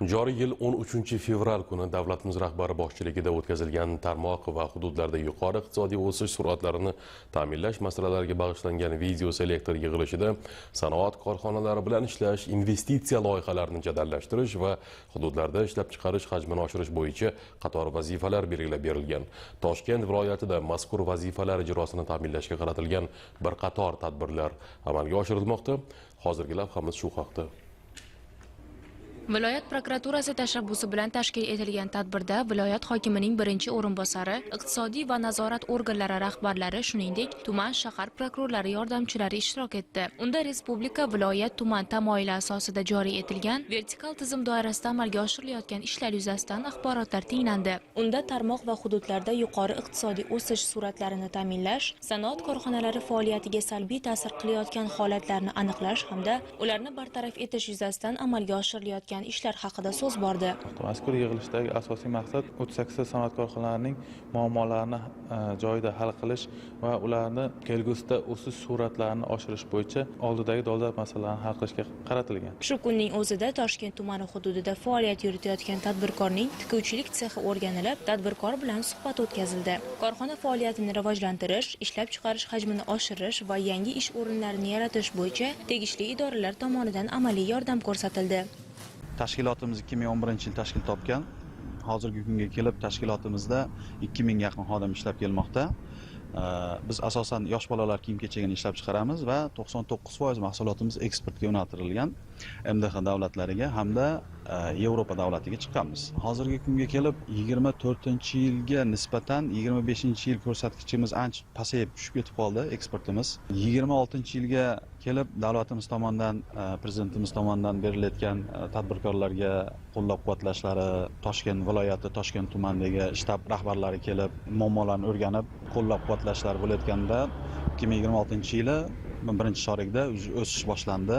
Joriy yil 13 fevral kuni davlatimiz rahbari boshchiligida o'tkazilgan tarmoq va hududlarda yuqori iqtisodiy o'sish sur'atlarini ta'minlash masalalariga bag'ishlangan videoselektor yig'ilishida sanoat korxonalari bilan ishlash, investitsiya loyihalarini jadallashtirish va hududlarda ishlab chiqarish hajmini oshirish bo'yicha qator vazifalar belgilab berilgan. Toshkent viloyatida mazkur vazifalar ijrosini ta'minlashga qaratilgan bir qator tadbirlar amalga oshirilmoqda. Hozirgi lavhamiz shu haqda. Viloyat prokuraturasi tashabbusi bilan tashkil etilgan tadbirda viloyat hokimining birinchi o'rinbosari, iqtisodiy va nazorat organlari rahbarlari, shuningdek, tuman, shahar prokurorlari yordamchilari ishtirok etdi. Unda respublika, viloyat, tuman tamoyili asosida joriy etilgan vertikal tizim doirasida amalga oshirilayotgan ishlar yuzasidan axborotlar tinglandi. Unda tarmoq va hududlarda yuqori iqtisodiy o'sish sur'atlarini ta'minlash, sanoat korxonalari faoliyatiga salbiy ta'sir qilayotgan holatlarni aniqlash hamda ularni bartaraf etish yuzasidan amalga oshirilayotgan ishlar haqida so'z bordi. Mazkur yig'ilishdagi asosiy maqsad 38 ta sanoat korxonalarining muammolarini joyida hal qilish va ularni kelgusida o'sish sur'atlarini oshirish bo'yicha oldidagi dolzarb masalalarni hal qilishga qaratilgan. Shu kunning o'zida Toshkent tumani hududida faoliyat yuritayotgan tadbirkorning tikuvchilik sexi o'rganilib, tadbirkor bilan suhbat o'tkazildi. Korxona faoliyatini rivojlantirish, ishlab chiqarish hajmini oshirish va yangi ish o'rinlarini yaratish bo'yicha tegishli idoralar tomonidan amaliy yordam ko'rsatildi. Tashkilotimiz 2011 yil tashkil topgan. Hozirgi kunga kelib tashkilotimizda 2000 ga yaqin xodim ishlab kelmoqda. Biz asosan yosh bolalar kiyim kechagini ishlab chiqaramiz va 99% mahsulotimiz eksportga yo'naltirilgan. MDH davlatlariga hamda Yevropa davlatiga chiqqanmiz. Hozirgi kunga kelib 24-yilga nisbatan 25-yil ko'rsatkichimiz ancha pasayib, tushib ketib qoldi eksportimiz. 26-yilga kelib davlatimiz tomonidan, prezidentimiz tomonidan berilayotgan tadbirkorlarga qo'llab quvvatlashlari, Toshkent viloyati, Toshkent tumanidagi shtab rahbarlari kelib, muammolarni o'rganib, qo'llab quvvatlashlar bo'layotganda 2026 yili birinchi chorakda o'sish boshlandi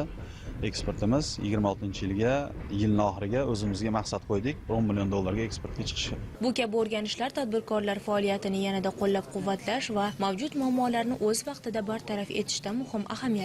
eksportimiz. 26-yilga, yilni oxiriga o'zimizga maqsad qo'ydik, 10 million dollarga eksportga chiqish. Bu kabi o'rganishlar tadbirkorlar faoliyatini yanada qo'llab-quvvatlash va mavjud muammolarni o'z vaqtida bartaraf etishda muhim ahamiyat